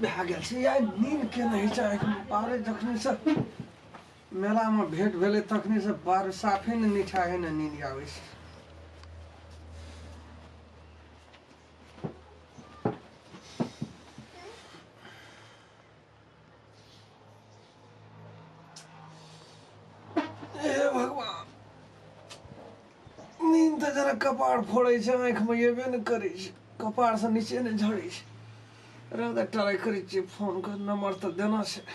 भए गेल छै यार नींद के नहि होइ छै आँखिमे पारे जखने से मेलामे भेंट भेलै तखने से बार साफे ने निठाहे ने नींद आबै छै। हे भगवान, नींद तऽ जेना कपार फोड़ै छै, आँखिमे एबे नहि करै छै, कपारसँ नीचे नहि झड़ै छै। रौदा ट्राई करै छियै, फोनके नंबर तऽ देना छै।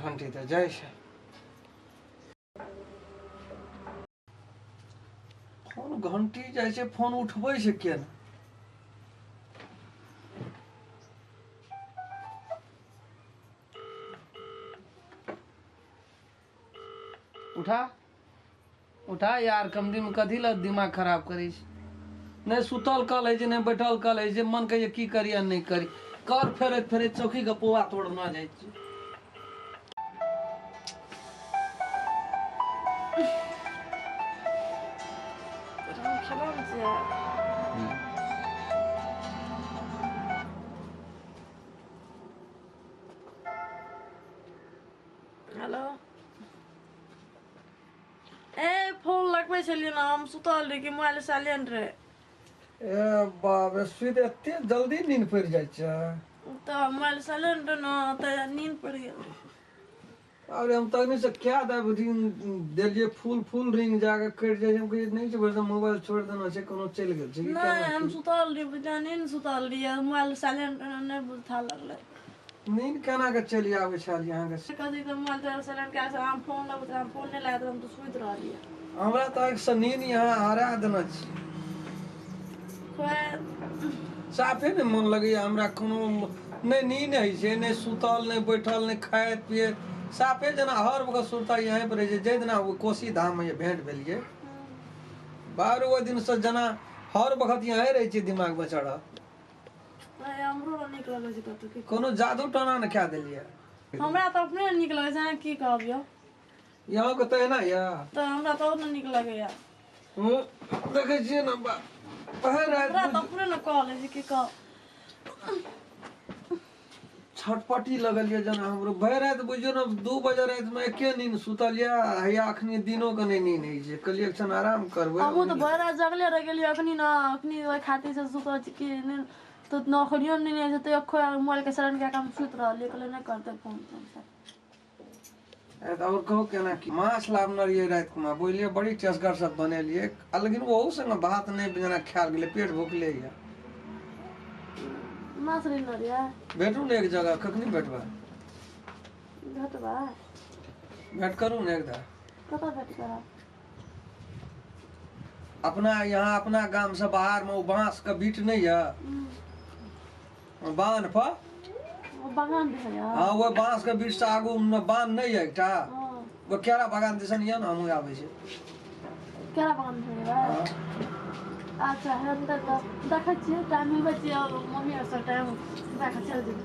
घंटी तऽ जाइ छै, फोन घंटी जाइ छै, फोन उठबै छै किया ने? उठा उठा यार, कम दिन कथी लए दिमाग खराब करै छै? नहि सुतल कल होइ छै, नहि बैठल कल होइ छै। मन कहै छै की करी आ नहि करी। कर फेरैत फेरैत चौकीके पौआ तोड़ना जाइ छै। हेलो, ए फोन लगबै छलियै ने, हम सुतल रही कि मोबाइल साइलेंट रहे। ए बाप रे, सुति एते जल्दी नींद पड़ि जाइ छै? तऽ मोबाइल साइलेंट रहे ने, तऽ नींद पड़ि गेल। अरे हम तखने से क्या दाब रिंग देलियै, फूल फूल रिंग जाके कटि जाइ छै। हम कहलियै नहि छै, बस मोबाइल छोड़ि देना छै, कोनो चलि गेल छै कि? नहि, हम सुतल रही, बुझा नींद सुतल रहियै, मोबाइल साइलेंट नहि बुझा लगलै। नींद केना के चलि आबै छल अहाँके? कथी तऽ मोबाइल तोबाइल साइलेंट कए कऽ हम फोन लगबैत रहे, हम फोन नहि लागैत रहै, हम तऽ सुति रहलियै। हमरा तऽ आँखिसँ नींद यहाँ हरा देने छी। साफे नहि मन लगैया हमरा, कोनो नहि नींद होइ छै, नहि सुतल, नहि बैठल, नहि खाइत पियैत, साफे जेना हर वक्त सुरता यहीं पर रहै छै। जाहि दिना ओ कोसी धाममे जे भेंट भेलियै बाहर, ओहि दिनसँ जेना हर वक्त यहीं रहै छै दिमागमे चढ़ल। हमरो नीक लगै छै कतौ की कोनो जादू टोना ने कए देलियै? हमरा तऽ अपने नीक लगै छै, अहाँ की कहब यौ। यहाँके तऽ एना यऽ। तऽ हमरा तऽ आओर ने नीक लगैया। देखै छियै ने बा भरि राति हमरा तऽ अपने ने कहल जे की कह छटपटी लगल यऽ जेना। हमरो भरि राति बुझियौ ने 2 बजे रातिमे एके नींद सुतल यऽ, हैया अखनी दिनो के नहि नींद होइ छै। कहलियै एक क्षण आराम करबै। हमहूँ तऽ भरि राति जगले रहि गेलियै, अखनी ने अखनी ओहि खातिर से सुतल छी कि नींद तऽ नौकरियो नहि होइ छै, तैयो खोया मोबाइलके शरण कए कऽ हम सुति रहलियै, कहलियै नहि करतै फोन तोन सब। तऽ आओर कहू केना की माछ लाबने रहियै रातिमे, बुझलियै, बड़ी टेस्टगर सब बनेलियै, आ लेकिन ओहू संगे भात नहि जेना खायल गेलै, पेट भुखले यऽ। माछ लेने रहियै। भेटू ने एक जगह, कखनी भेटबै? भेटबै। भेट करू ने एक दा। कतऽ भेट करब? अपना यहाँ, अपना गाम से बाहर में ओ बांस के बीट नहीं है बान्ह पर? ओ बगान दिस यऽ? हाँ, वो बांस के बीट से आगू में बान्ह नहीं है एकटा? हँ। वो केरा बागान दिसन यऽ ने, हमहूँ आबै छी। केरा बगान दिस जेबै? अच्छा, हेतै तऽ देखै छियै, टाइम मिलबै छियै आओर मम्मी आर से टाइम लए कऽ चलि जेबै।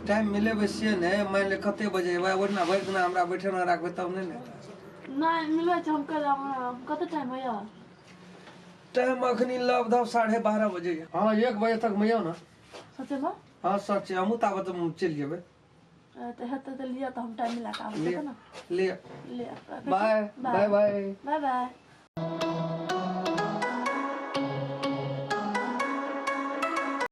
टाइम मिलेबै से नहि, मानि ले कते बजे एबै? ओहिना भरि दिना हमरा बैठे ने राखबै तब नहि ने हेतै। नहि मिलबै छै, हम कहि देब। कते टाइम होइए? टाइम अखनी लगभग 12:30 बजे यऽ। हाँ, 1 बजे तक मे आउ ने। सचेमे? हाँ, सच, हमहूँ ताबत चलि जेबै। तऽ हेतै तऽ लिअ, तऽ हम टाइम मिला कऽ आबै छी ने। लिअ। लिअ। Bye bye. Bye bye. Bye.